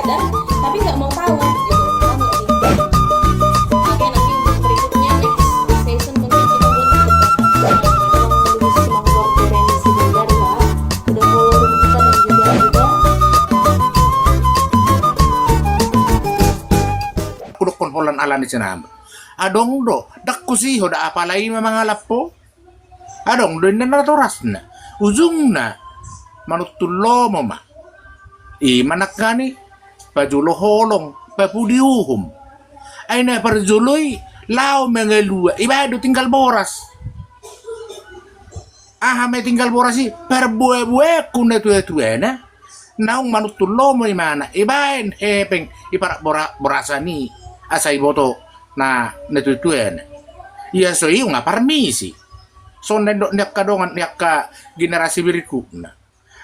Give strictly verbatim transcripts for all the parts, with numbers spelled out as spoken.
Tapi nggak mau tahu gitu. Paham nggak sih? Oke, nanti untuk berikutnya, next session, mungkin kita buat untuk Bapak. Nah, kalau mau lebih semangat dari si Bunda, Pak, udah follow kita dan juga udah. Kudokkon holan ala ni sinamot. Adong do, ndang husiho da, apala i ma mangalap ho. Adong do inna natorasna. Ujungna, manuntun lomo ma. I ma nangkaning pajolo holong, papudi uhum. Ai na parjolo i, laho mangalua, ibaen do tinggal boras. Aha ma i tinggal boras i? Parboaboaan tu natuatuana. Naung manuntun lomo imana, ibaen hepeng, iparak bora-, borasan i, asa iboto na natuatuana. Ia so i nunga parmisi. Songon na nidok ni angka dongan, ni angka generasi berikutna.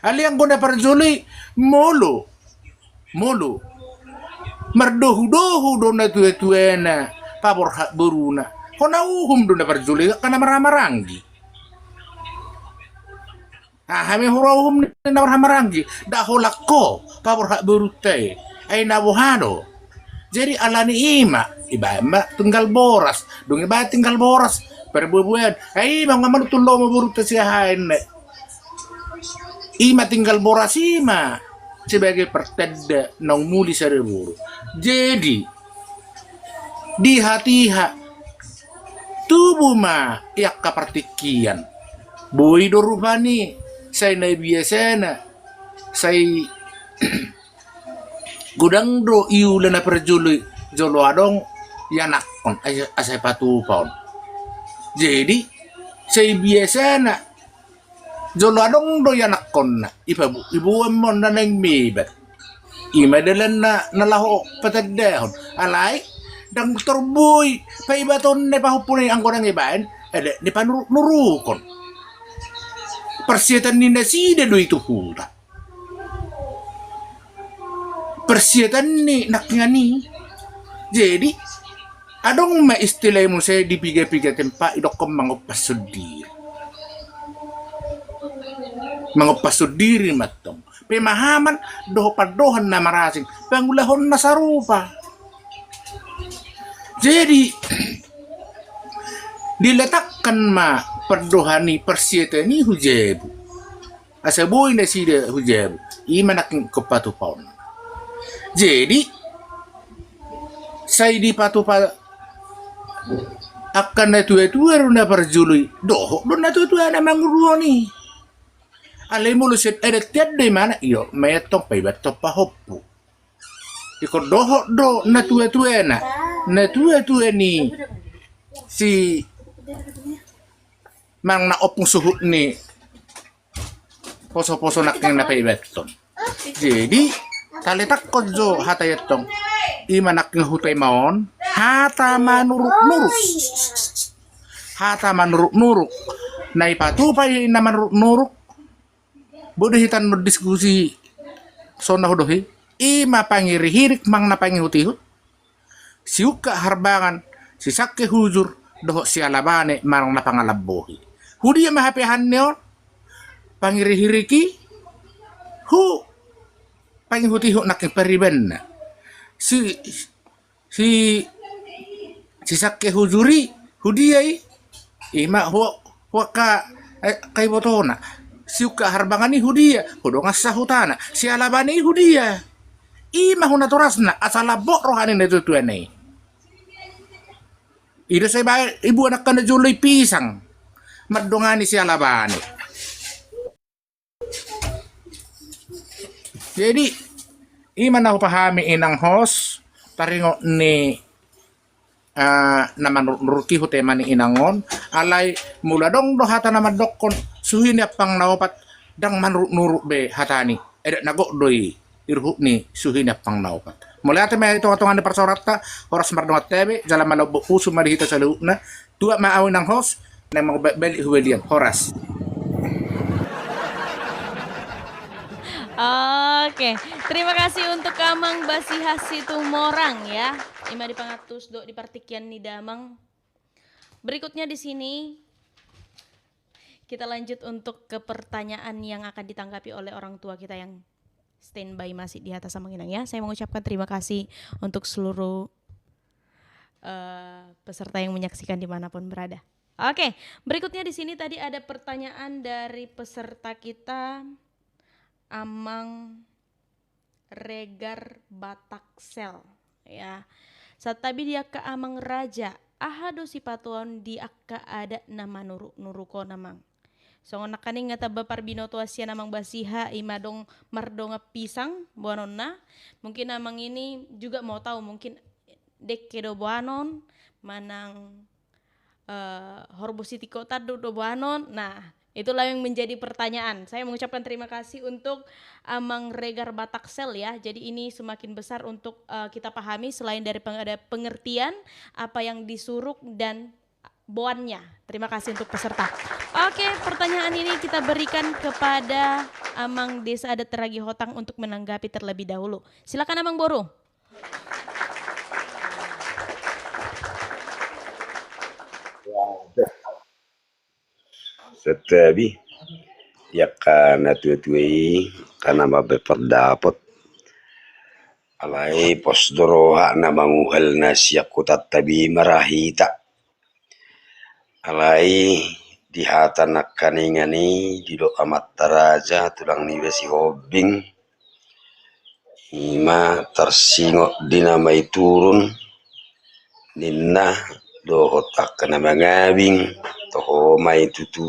Alai anggo na parjolo i, molo, molo mardohudohu do natuatuana paborhat boruna, hona uhum do na parjolo i, angka na marhahamaranggi. Aha ma i hurang uhum ni na marhahamaranggi? Nda holan ho paborhat borunta i, ai na boha do. Jadi ala ni i ma, ibaen ma tinggal boras. Dung ibaen tinggal boras, parboaboaan. Ai i ma nunga manuntun lomo borunta sian aha, inna. I ma tinggal boras i ma sebagai pertanda naung muli sada boru. Jadi di hatiha tubu ma i angka partingkian. Boi do rupani, sai na biasana, sai godang do iula na parjolo i, jolo adong ianakhon, asa, asa ipatupa on. Jadi sai biasana, jolo adong do ianakhonna, ipabu-, iboan ma on na naeng mebat. I ma dalanna na laho patandahon. Alai ndang torboi paibatonna, pahompuna i, anggo ndang ibaen adat ni panuruknurukon. Parsiatan ni nasida do i tu huta. Parsiatan ni nangkiningan i. Jadi adong ma istilah i muse di piga-piga tempat, idokhon mangompas sondiri. Mangompas sondiri ma antong. Pemahaman dohot pandohan na marasing, pangulahon na sarupa. Jadi diletakkan ma pandohan i, parsiatan i hu jabu. Asa boi nasida hu jabu, i ma nangkin ingkon patupaonna. Jadi sai dipatupa angka natuatua do na parjolo i, dohot do natuatuana manguruhon i. Alai molo sian adat tian do imana, i do ma i antong paibathon pahompu. Ingkon dohot do natuatuana, natuatua ni si manang na ompung suhut ni posoposo nangkin na paibathon. Jadi taletakhon jo hata i antong, i ma nangkin huta i ma on, hata manuruknuruk. Hata manuruknuruk. Na ipatupa i na manuruknuruk. Boi do hita na diskusi songon na hudohi. I ma pangirihirik manang na pangihutihut, siungkap harbangan, sisangke hujur, dohot sialabane manang na pangalambohi. Hudia ma hapeahanna on? Pangirihirik i hu pangihutihut nangkin paribanna. Si, si, sisangke hujur i hudia i? I ma hu, hu angka, eh, angka ibotona. Siungkap harbangan i hudia? Hu dongan sahutana. Sialabane i hudia? I ma hu natorasna, asa lambok roha ni natuatuana i. I do sai ibaen, iboan angka na jolo i pisang mandongani sialabane. Jadi i ma na hupahami inang host, taringot ni, eh, na manuruknuruk i hu tema ni inang on. Alai molo adong do hata na mandokhon suhi ni ampang na opat, ndang manuruknuruk be hatana i. Adat na gok do i, i ruhut ni suhi ni ampang na opat. Mauliate ma i tongatonga ni parsaoranta. Horas mardongan tabe, jala malambok pusu ma di hita saluhutna. Tuat ma au inang host, naeng mangombat balik hu balian. Horas. Oke, terima kasih untuk Amang Basihas Situmorang ya. I ma di pangantusi dohot di partingkian ni damang. Berikutnya di sini kita lanjut untuk ke pertanyaan yang akan ditanggapi oleh orang tua kita yang standby masih di atas, Amang Inang, ya. Saya mengucapkan terima kasih untuk seluruh, eh, peserta yang menyaksikan dimanapun berada. Oke, berikutnya di sini tadi ada pertanyaan dari peserta kita, Amang Regar Bataksel, ya. Santabi di angka amang raja, aha do sipatupaon di angka adat na manuruk-nuruk on, Amang? Songon nangkaning nga tamba parbinotoan sian Amang Basiha, i ma adong mardongan pisang boanonna. Mungkin Amang ini juga mau tahu, mungkin dengke do boanon, manang, eh, horbo sitingkotan do, do boanon. Nah, itulah yang menjadi pertanyaan. Saya mengucapkan terima kasih untuk Amang Regar Bataksel, ya. Jadi ini semakin besar untuk, eh, kita pahami, selain dari peng-, ada pengertian apa yang disuruk dan boannya. Terima kasih untuk peserta. Oke, pertanyaan ini kita berikan kepada Amang Desa Adat Ragi Hotang untuk menanggapi terlebih dahulu. Silakan, Amang Boru. Santabi di angka natuatua i, angka na mambahen pandapot. Alai pos do rohana manguhal na sian hutanta be marhite. Alai di hata nangkaningan i, didok amanta raja, tulang niba Sihombing, i ma tarsingot di na mai turun, ninna, dohot angka na mangabing, toho ma i tutu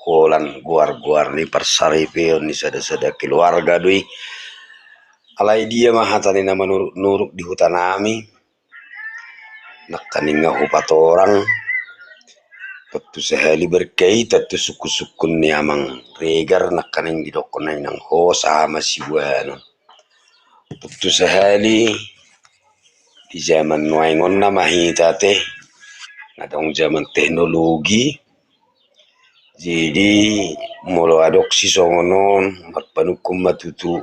holan goargoar ni parsaripeon ni sadasada keluarga do i. Alai dia ma hata ni na manuruknuruk di hutanami, nangkaning nga hupatorang, tontu sahali berkaitan tu sungkunsungkun ni Amang Regar nangkaning didokkon na inang hosa ma siboanon. Tontu sahali di zaman nuaeng on nama hita te, nga adong zaman teknologi, jadi molo adong sisongon on, marpanungkun ma tutu,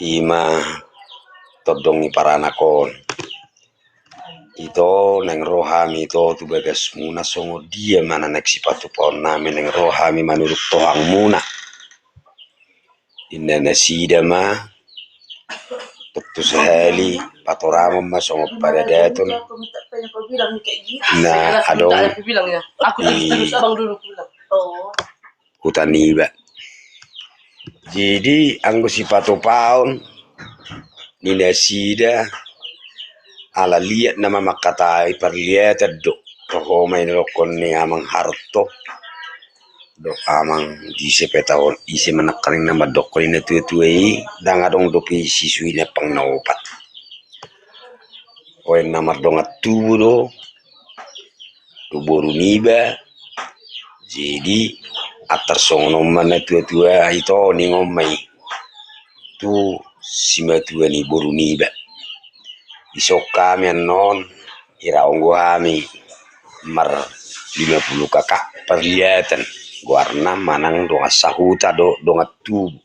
i ma tondong ni paranak on. Ito, naeng ro hami ito tu bagasmuna, songon dia ma na naeng sipatupaonnami, naeng ro hami manuruk tohangmuna. Ninna nasida ma, tontu sahali patorangon ma songon paradaton na adong di huta niba. Jadi anggo sipatupaon ni nasida, ala liat nama mangkatai parliatan do, toho ma i na dokkon ni Amang Harto dohot Amang, di ise pe taon, ise ma nangkaning na mandokkon i natuatua i, ndang adong dope sisuina pang na opat. Oen na mardongan tubu do, do boru niba. Jadi antar songon on ma natuatua, ito, ningon ma i tu simatua ni boru niba. Dison hami annon, iraon do hami mar lima puluh K K parliatan, goarna manang dongan sahuta dohot dongan tubu.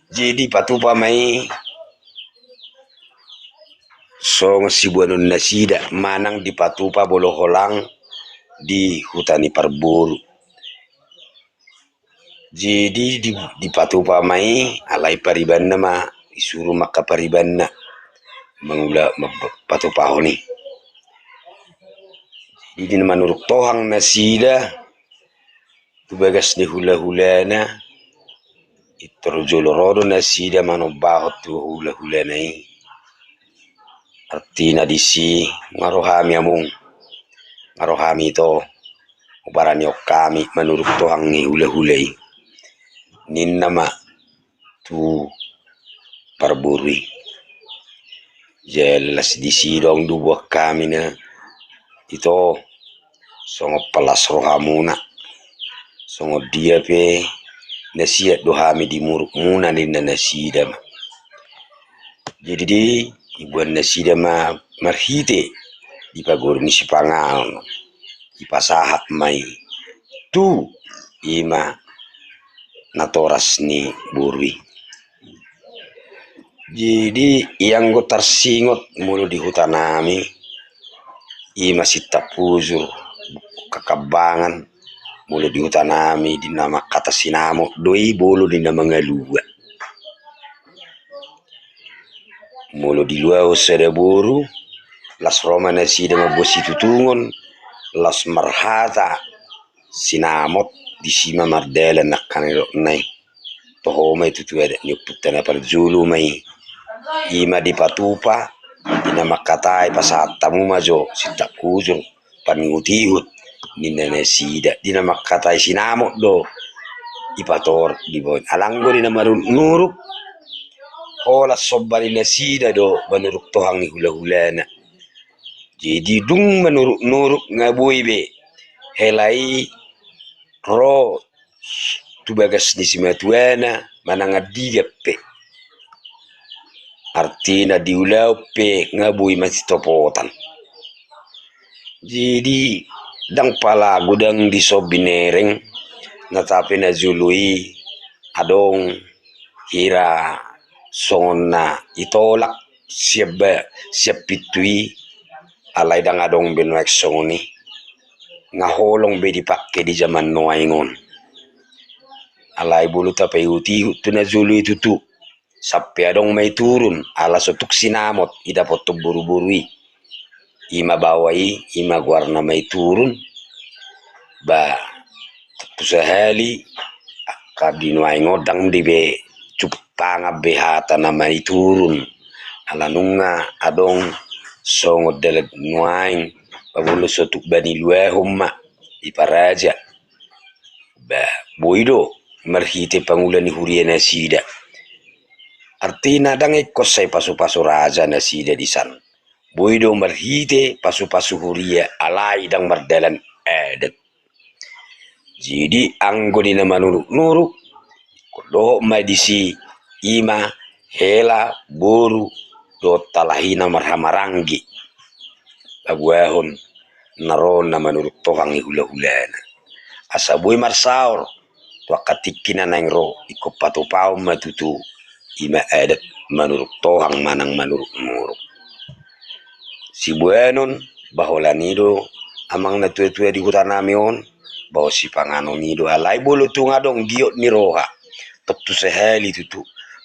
Jadi dipatupa ma i songon siboanon nasida, manang dipatupa molo holan di huta ni parboru. Jadi di, dipatupa ma i, alai paribanna ma, disuru ma angka paribanna mangula, ma-, patupahon i. Jadi na manuruk tohang nasida tu bagas ni hulahulana, pintor jolo ro do nasida manombahon tu hulahulana i. Artina disi, nga ro hami among, nga ro hami ito, hubaranihon hami manuruk tohang ni hulahula i, ninna ma tu parboru i. Jelas disi adong do buat hami na, ito, songon palas rohamuna, songon dia pe na siat do hami di murukmuna, ninna nasida ma. Jadi di, diboan nasida ma marhite di pagoru ni sipanganon, dipasahat ma i tu i ma natoras ni boru i. Jadi ianggo tarsingot molo di hutanami, i ma sintap hujur, kakambangan, molo di hutanami di na mangkata sinamot do i, molo di na mangalua. molo diluahon sada boru, laos ro ma nasida mamboan situtungon, laos marhata sinamot, disi ma mardalan angka na nidokna i. Toho ma i tutu adat ni ompunta na parjolo ma i. I ma dipatupa, di na mangkatai pasahat hamu ma jo, sintak hujur, panihutihut, ninna nasida, di na mangkatai sinamot do, dipatorop dibaen. Alai anggo di na manuruknuruk, holan somba ni nasida do manuruk tohang ni hulahulana. Jadi dung manuruknuruk nga boi be hela i ro tu bagas ni simatuana manang andigan pe. Artina di ulaon pe nga boi masitopotan. Jadi ndang pala godang di son binereng, na tape najolo i adong hira songon na itolak sian ba, sian pintu i, alai ndang adong be nuaeng songon i. Nga holong be dipangke di jaman nuaeng on. Alai molo tapaihutihut tu najolo i tutu, sampe adong ma i turun, ala so tung sinamot idapothon boruboru i. I ma baoa i, i ma goarna ma i turun. Ba, tontu sahali, angka di nuaeng on ndang di be cukup tangan be hata na ma i turun. Ala nunga adong songon dalan nuaeng, ba molo so tung ba niluahon ma, diparaja. Ba, boi do marhite pangula ni huria nasida. Artina ndang ingkon sai pasupasu raja nasida di san. Boi do marhite pasupasu huria, alai ndang mardalan adat. Jadi anggo di na manuruknuruk, dohot ma disi, i ma hela, boru dohot halak i na marhahamaranggi, paboahon na ro na manuruk tohang ni hulahulana. Asa boi marsaor tu angka tingki na naeng ro, ingkon patupaon ma tutu, i ma adat manuruk tohang manang manuruknuruk. Siboanon, ba holan i do amang na tuatua di huta nami on, ba on sipanganon i do, alai molo tung adong giot ni roha, tontu sahali tutu,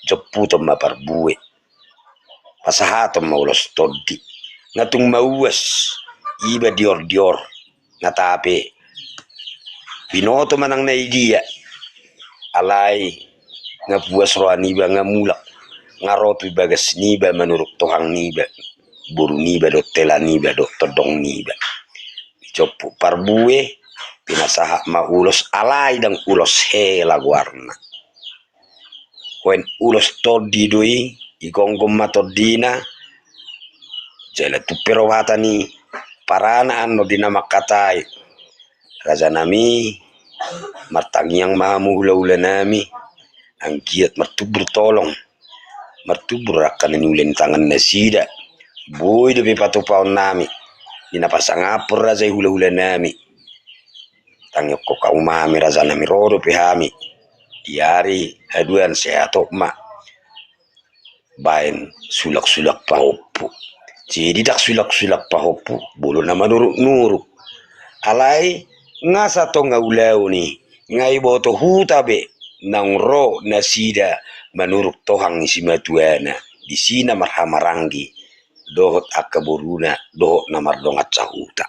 jomputon ma parbue. Pasahaton ma ulos tondi. Nga tung mauas, iba diordior, nga tape binoto manang na i dia. Alai nga puas roha niba, nga mulak, nga ro tu bagas niba manuruk tohang niba, boru niba dohot hela niba dohot tondong niba. Dijompu parbue, pinasahat ma ulos, alai ndang ulos hela goarna. Baen ulos tondi do i, digomgom ma tondina, jala tung pe ro hata ni paranak annon di na mangkatai. Raja nami, martangiang ma hamu hulahula nami, anggiat martumbur tolong, martumbur angka na niula ni tangan nasida. Boi dope patupaon nami di na pasangaphon raja i hulahula nami. Tangihon hamu ma hami raja nami, ro dope hami di ari haduan, sehat hot ma. Baen sulaksulak pahompu. Jadi ndang sulaksulak pahompu molo na manuruknuruk. Alai nga satonga ulaon i, nga iboto huta be naung ro nasida manuruk tohang ni simatuana, disi na marhahamaranggi dohot angka boruna dohot na mardongan sahuta.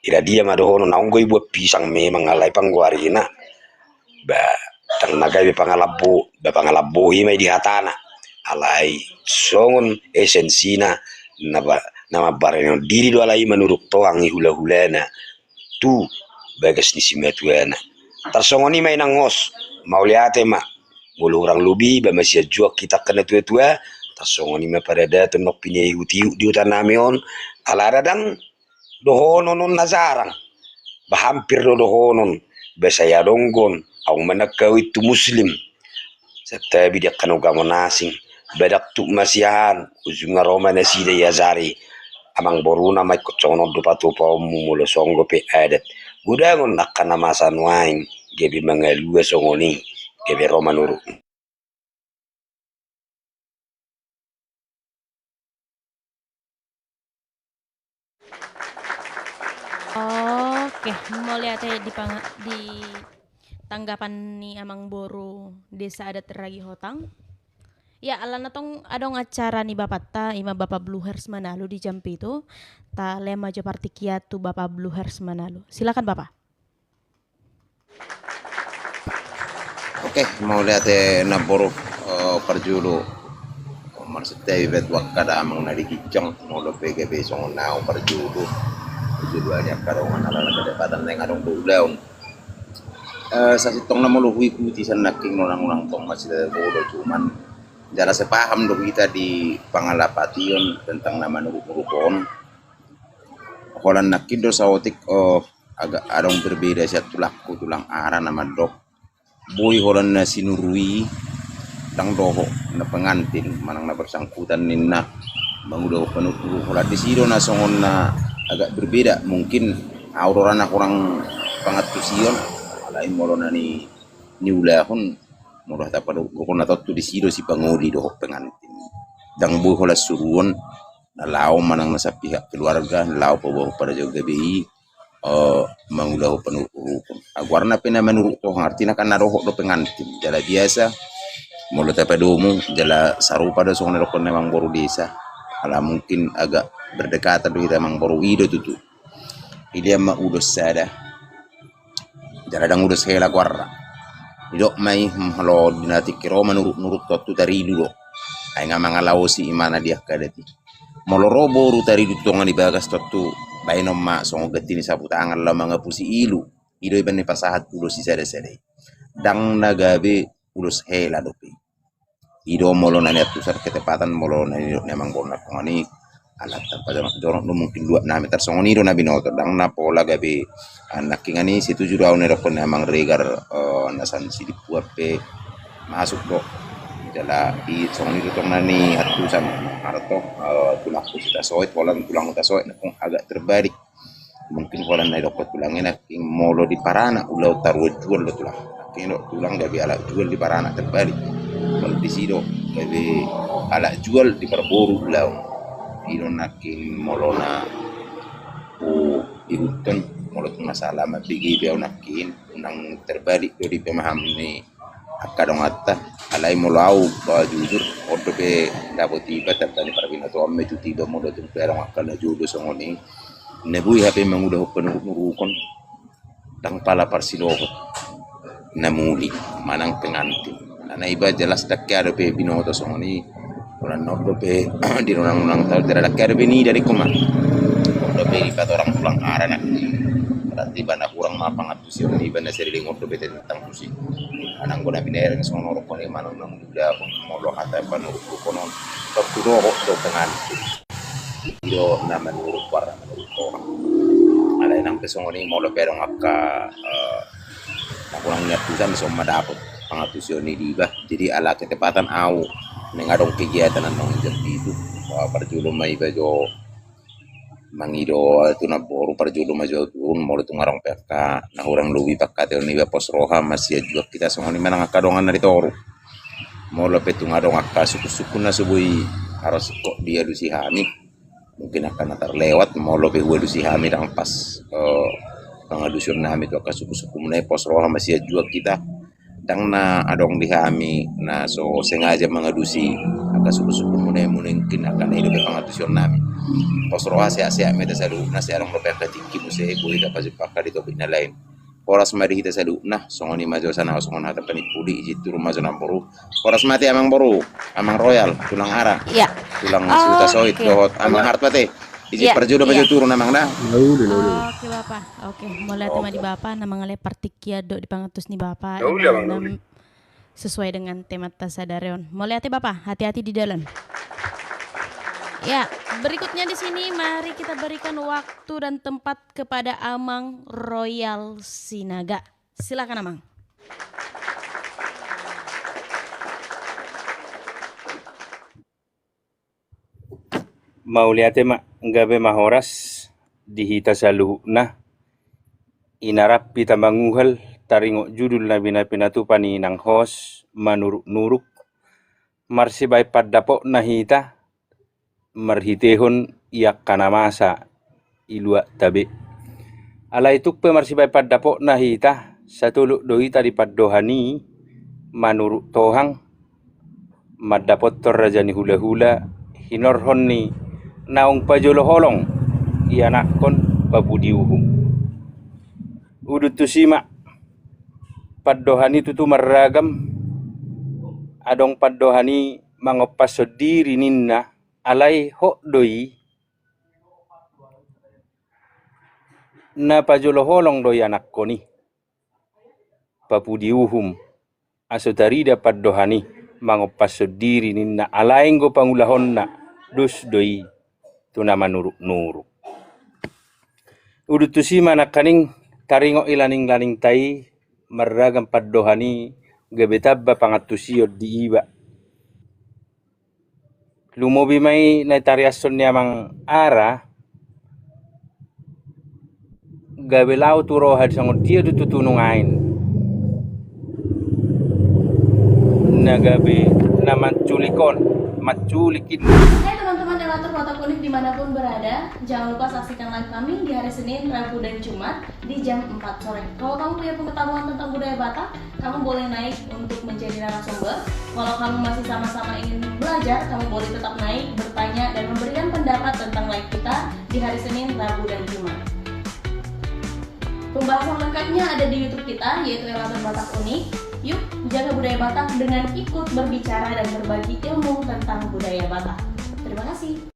Ira dia ma dohonon, naung go i buat pisang memang, alai panggoarina, ba, ndang na gabe pangalambo, ba pangalambo i ma i di hatana. Alai songon esensina, na ba, na mambarenon diri do alai manuruk tohang ni hulahulana tu bagas ni simatuana. Tarsongon i ma inang host, mauliate ma. Molo hurang lobi, ba masianjuan hita angka na tuatua, tarsongon i ma paradaton naung pinaihutihut di huta nami on, ala ndang dohonon on na jarang. Ba hampir do dohonon, ba sai adong on, aung manangkawi tu muslim. Santabi di angka na ugama na asing, ba ndang tuk masiahan, ujungna ro ma nasida iajari amangboruna ma ingkon songon on do patupaonmu molo songon pe adat. Godang on angka na masa nuaeng gabe mangalua songon i, gabe ro manuruk. Oh, Oke, mauliate di panga-, di tanggapan ni Amangboru Desa Adat Ragi Hotang. Ya, alana tong adong acara ni bapanta, ima Bapak Bluehairs Manalu di jam pitu. Talehon ma jo partingkian tu Bapak Bluehairs Manalu. Silakan, Bapak. Oke, mauliate namboru, eh, parjolo. Marsantabi ma tu angka damang na di ginjang, molo pe gabe songon au parjolo. Parjolo ni angka dongan ala na kedapatan naeng adong do ulaon. Eh, sasintongna molo huikuti sian nangkin, unang-unang tong masida bodo, cuman jala sepaham do hita di pangalapation tentang na manuruk-nuruk on. Holan nangkin do saotik, eh, agak adong berbeda sian tulangku, tulang ara na mandok. Boi holan na sinuru i, ndang dohot na pengantin manang na bersangkutan ninna mangulahon panuruk-nuruk. Holan disi do na songon na agak berbeda. Mungkin au do ra na hurang pangantusion, alai molo na ni, niulahon, molo hata panuruk-nuruk on na tontu disi do sipangoli dohot pengantin. Ndang boi holan suruon na laho manang na sapihak keluarga, laho paboahon panajauhan gabe i, eh, mangulahon panuruk-nuruk on. Goarna pe na manuruk tong, artina kan na dohot do pengantin. Jala biasa, molo tapadomu, jala sarupa do songon na didokkon ni Amangboru Desa. Ala mungkin agak berdekatan do hita Amangboru, i do tutu. Dilehon ma ulos sada. Jala ndang ulos hela goarna. Didok ma i, molo di na tingki ro manuruk-nuruk tontu tarilu do. Ai nga mangalaosi imana di angka adat i. Molo ro boru tarilu tu tonga ni bagas tontu baenon ma songon ganti ni sapu tangan laho mangapusi ilu. I do ibaen na pasahat ulos i sada-sada i. Ndang na gabe ulos hela dope. I do molo na niantusan ketepatan, molo na nidok ni Amangboru na songon i, ala tarpajonok-jonok do mungkin luat nami tarsongon i do na binoto, ndang na pola gabe. Ah, nangkiningan i setuju do au na didokkon ni Amang Regar, eh, na sian Sidimpuan pe masuk do. Jala i songon i do tong na niantusan, arto, eh, tulangku si Tasoit, holan tulang Tasoit, nangkin agak terbalik. Mungkin holan na didokkon tulang i nangkin molo di paranak ulaon taruan jual do tulang. Nangkin do tulang gabe alat jual di paranak, terbalik. Molo disi do gabe alat jual di parboru ulaon. I do nangkin molo na huihuthon, molo tung na salah mambege be au nangkin, unang terbalik do di pemahaman ni angka donganta. Alai molo au, bah, jujur, on dope dapot iba, tanda ni parbinotoanmi tu iba, molo tung pe adong angka na jolo songon i, na boi hape mangulahon panuruk-nurukon, ndang pala parsidohot na muli manang pengantin. Alana iba jelas ndang hea dope binoto songon i. Holan on dope di unang-unang taon, jala ndang hea dope niida, dengke ma. On dope dipatorang tulang ara nangkin. Berarti iba na hurang ma pangantusion niba na saleleng on dope tentang tusi. Alana anggo na binahen songon na didokkon i manang na muli ulaon, molo hata panuruk-nurukon on, tontu dohot do pengantin. I do na manuruk goarna, manuruk goarna. Alai nang pe songon i, molo pe adong angka, eh, na hurang niantusan, dison ma dapot pangantusion ni iba. Jadi ala ketepatan au naeng adong kegiatan annon jam pitu. Wah, parjolo ma iba jo mangido tu namboru, parjolo ma jo au turun, molo tung adong pe angka na hurang lobi pangkataion niba, pos roha ma sian juak hita songon i manang angka dongan na di toru. Molo pe tung adong angka sungkun-sungkun na so boi harus kok dialusi hami, mungkin angka na tarlewat, molo pe hualusi hami ndang pas, eh, pangalusion nami tu angka sungkun-sungkunmuna i, pos roha ma sian juak hita. Ndang na adong di hami na so sengaja mangalusi angka sungkun-sungkunmuna i, mungkin angka na i dope pangantusion nami. Pos roha, sehat-sehat ma hita saluhutna, sai adong dope angka tingki muse boi tapajumpang angka di topik na lain. Horas ma di hita saluhutna, songon i ma jo sana, songon hata panimpuli, izin turun ma jo namboru. Horas ma hita Amangboru, Amang Royal, tulang ara. Iya. Tulang si Hutasoit, oke, dohot Amang Hart ma hita. Izin, iya, parjolo ma jo turun, Amang, da. Oke, Bapa. Oke, mauliate ma di Bapa, na mangalehon partingkian dohot di pangantusi ni Bapa. Uli, Amang, uli. Sesuai dengan temanta sadari on. Mauliate, Bapa, hati-hati di dalan. Ya, berikutnya di sini mari kita berikan waktu dan tempat kepada Amang Royal Sinaga. Silakan, Amang. Mauliate ma, gabe ma horas di hita saluhutna. Inarap hita manguhal, taringot judul na bina-, pinatupa ni nang host, manuruk-nuruk. Marsibaen pandapotna hita marhitehon i angka na masa i luatta be. Alai tung pe marsibaen pandapotna hita, satolop do hita di pandohan i manuruk tohang, mandapothon raja ni hulahula, hinorhon ni naung pajolo holong ianakhon papudi uhum. Udut tusi ma, pandohan i tutu marragam, adong pandohan i mangompashon diri ninna, alai hot do i na pajolo holong do ianakhon i papudi uhum, asa tarida pandohan i mangompashon diri ninna, alai anggo pangulahonna dos do i tu na manuruknuruk. Udut tusi ma nangkaning taringot i laninglaningta i, marragam pandohan i, gabe tamba pangantusion di iba. Lumobi ma i na tariashon ni amang ara, gabe laho tu roha di songon dia do tutu nuaeng na gabe na manculik on, manculik i. Hai teman-teman Elator Batak Unik dimanapun berada, jangan lupa saksikan live kami di hari Senin, Rabu, dan Jumat di jam empat sore. Kalau kamu punya pengetahuan tentang budaya Batak, kamu boleh naik untuk menjadi narasumber. Kalau kamu masih sama-sama ingin belajar, kamu boleh tetap naik, bertanya, dan memberikan pendapat tentang live kita di hari Senin, Rabu, dan Jumat. Pembahasan lengkapnya ada di YouTube kita, yaitu Elator Batak Unik. Yuk, jaga budaya Batak dengan ikut berbicara dan berbagi ilmu tentang budaya Batak. Terima kasih.